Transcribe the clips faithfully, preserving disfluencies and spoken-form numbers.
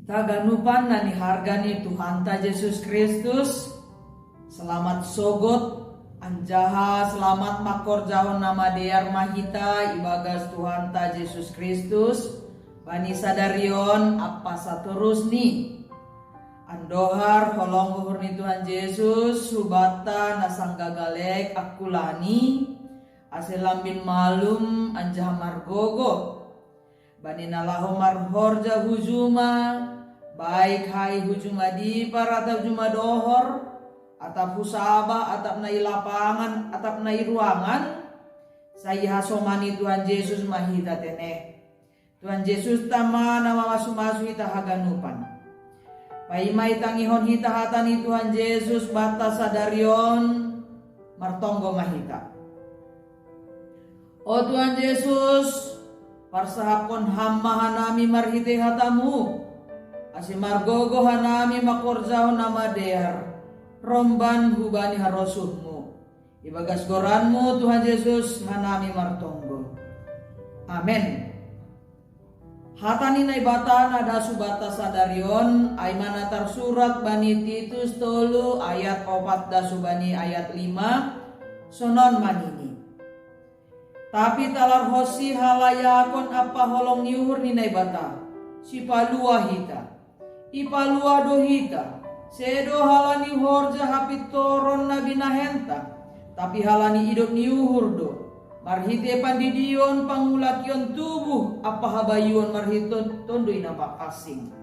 Taganupan na ni harga ni Tuhanta Jesus Kristus. Selamat sogot, anjaha selamat makorjahon na madear ma hita ibagas Tuhanta Jesus Kristus, bani sadarion ampa satorusni. Andohar holong uhur ni Tuhan Jesus hubanta na sanggagalek angkulani, ase lambin malum anjaha margogoh. Bani na laho marhorja hu juma, baik hai hu juma dipar atap juma dohor, atap hu sabah, atap na i lapangan, atap na i ruangan, sai ihasoman ni Tuhan Jesus ma hita tene. Tuhan Jesus tama na mamasu-masu hita haganupan. Paima itangihon hita hata ni Tuhan Jesus banta sadarion, martonggo ma hita. O Tuhan Jesus, parsahapkon Ham ma hanami marhitei hataMu, ase margogoh hanami mangkorjahon na madear, romban hubani harosuhMu. Ibagas goranMu Tuhan Jesus hanami martonggo. Amen. Hata ni Naibata na das hubanta sadarion, ai ma na tarsurat bani Titus tolu ayat opat das hubani ayat lima, sonon ma nini. Tapi talarhonsi halayakon ampa holong ni uhur ni Naibata, sipaluah hita. Ipaluah do hita, sedo halani horja hapintoron na binahenta, tapi halani idop ni uhur do, marhitei pandidion pangulakion tubuh ampa habayuon marhitei Tonduy Napansing.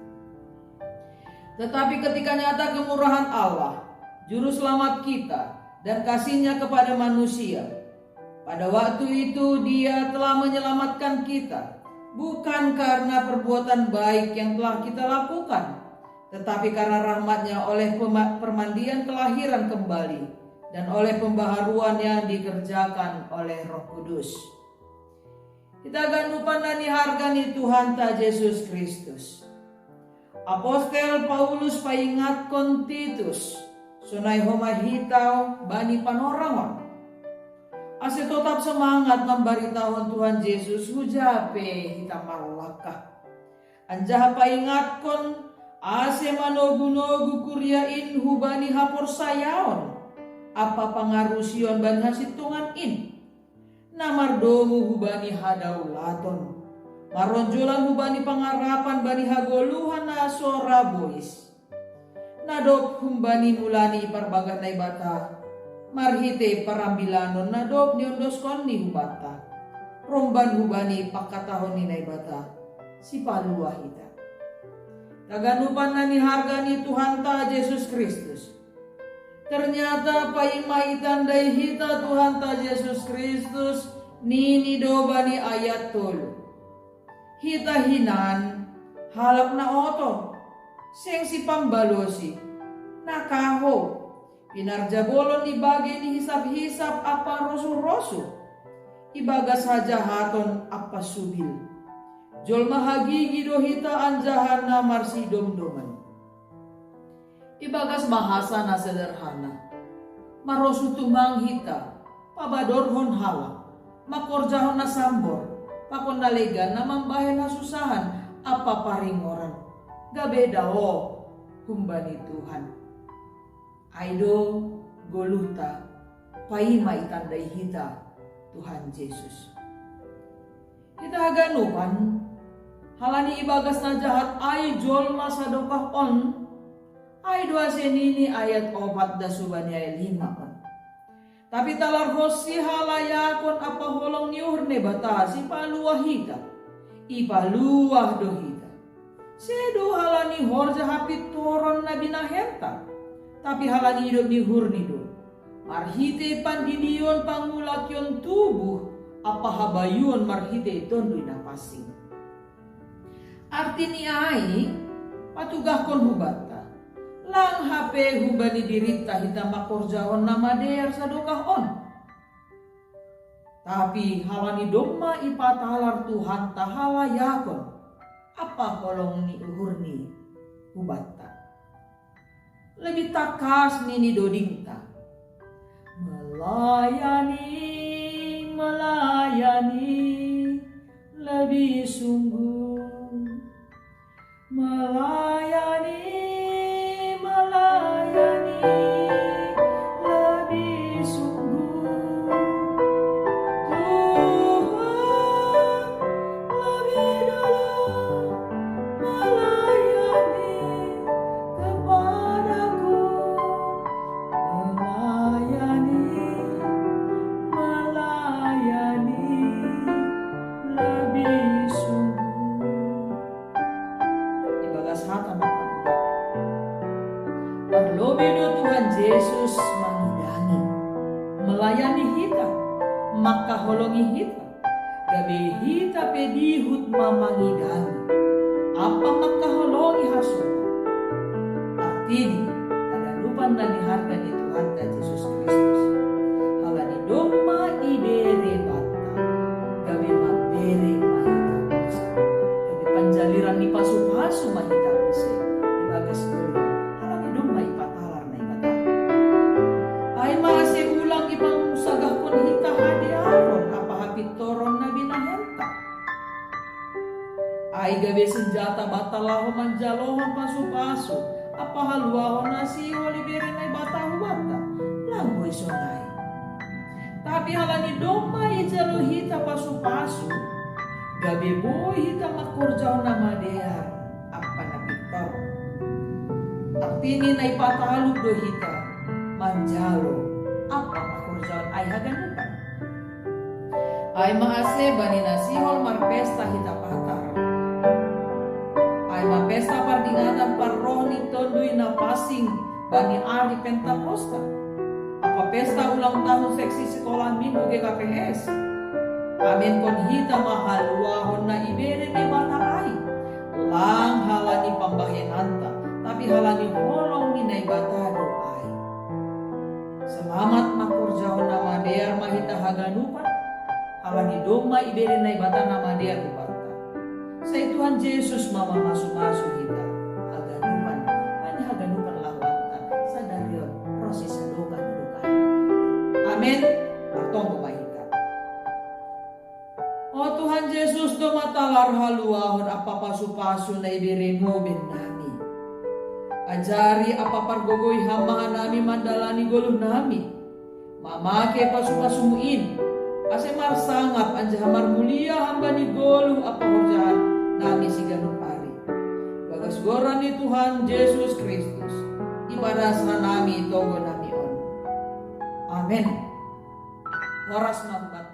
Tetapi ketika nyata kemurahan Allah, Juru Selamat kita, dan kasih-Nya kepada manusia, pada waktu itu Dia telah menyelamatkan kita, bukan karena perbuatan baik yang telah kita lakukan, tetapi karena rahmat-Nya oleh pema- permandian kelahiran kembali dan oleh pembaharuan yang dikerjakan oleh Roh Kudus. Hita ganupan na ni harga ni Tuhanta Jesus Kristus. Apostel Paulus paingatkon Titus, sonai homa hita bani panorangon, ase totap semangat mambaritahon Tuhan Jesus huja pe hita marlangkah. Anjaha paingatkon, ase manogu-nogu kuria in hubani haporsayaon ampa pangarusion bani hasintongan in, na mardomu hubani hadaulaton, maronjolan hubani pangarapan bani hagoluhan na so ra bois, na dob humbani mula ni iparbagah Naibata, marhitei parambilanon na dob niondoskon-Ni hubanta, romban hubani pangkatahon ni Naibata, sipaluah hita. Taganupan na ni harga ni Tuhanta Jesus Kristus. Ternyata paima itandai hita Tuhanta Jesus Kristus, nini do bani ayat tolu. Hita hinan, halak na oto, seng sipambalosi, na kahou, pinarjabolon ni bagei ni hisap-hisap ampa rosuh-rosuh, ibagas hajahaton ampa subil. Jolma hagigi do hita anjaha na marsidomdoman. Ibagas bahasa na sederhana, marosuh tumang hita, pabadorhon halak, mangkorjahon na sambor, pakon na legan na mambahen hasusahan ampa paringoran, gabe daoh humbani Tuhan. Ai do goluhta, paima itandai hita Tuhan Jesus. Hita haganupan, halani ibagas na jahat ai jolma sadokah on, ai do ase nini ayat opat das hubani ayat lima on. Tapi talarhonsi halayakon ampa holong ni uhur Naibata sipaluah hita, ipaluah do hita. Sedo halani horja hapintoron na binahenta, tapi halani idop ni uhur-Ni do, marhitei pandidion pangulakion tubuh ampa habayuon marhitei Tonduy Napansing. Artini ai, patugahkon hubanta, lang hape humbani dirinta hita mangkorjahon na madear sadokah on. Tapi halani domma ipatalar Tuhanta halayakon ampa holong ni uhur-Ni hubanta. Lebih takas nini dodingta. Melayani, melayani, lebih sungguh. Melayani, melayani lebih sungguh. Tuhan lebih dulu melayani kepadaku. Melayani, melayani lebih sungguh. Ibagas hata makaluar. Parlobei do Tuhan Jesus mangidangi, melayani hita, mangkaholongi hita, gabe hita pe dihut ma mangidangi. Apa mangkaholongi hasoman? Artini, haganupan na niharga ni Tuhanta Jesus Kristus. Halani domma ibere banta, gabe mambere ma hita. Gabe panjaliran ni pasu-pasu ma hita muse ibagas ngolu, halani domma ipatalar Naibata. Ai ma ase ulang ipamusagahkon hita hadearon apa hapintoron na binahen ta. Ai gabe sinjata banta laho manjalohon pasu-pasu ampa haluahon na sihol ibere Naibata hubanta? Lang boi sonai. Tapi halani domma ijalo hita pasu-pasu, gabe boi hita mangkorjahon na madear ampa na pintor. Artini na ipatalup do hita manjalo ampa mangkorjahon ai haganupan. Ai ma ase bani na sihol marpesta hita patar. Ai ma pesta pardingatan parroh ni Tonduy Na Pansing bani ari Pentakosta, ampa pesta ulang tahun seksi sikola minggu G K P S. Pamenkon hita ma haluahon na ibere Naibata ai, lang halani pambahenanta, tapi halani holong ni Naibata do ai. Selamat mangkorjahon na madear ma hita haganupan, halani domma ibere Naibata na madear hubanta. Sai Tuhan Jesus ma mamasu-masu hita haganupan, bani haganupan lahoanta sadari on ronsi sadokah ni dokah. Amen. Martonggo ma hita. O Tuhan Jesus, domma talar haluahon ampa pasu-pasu na ibereMu bennami. Ajari ampa pargogoi Ham ma hanami mandalani ngolunami, mamake pasu-pasuMu in, ase marsangap anjaha marmulia Ham bani ngolu ampa horjanami siganup ari. Bagas goran ni Tuhan Jesus Kristus, ibagas hanami tonggonami on. Amen. Horas ma hubanta.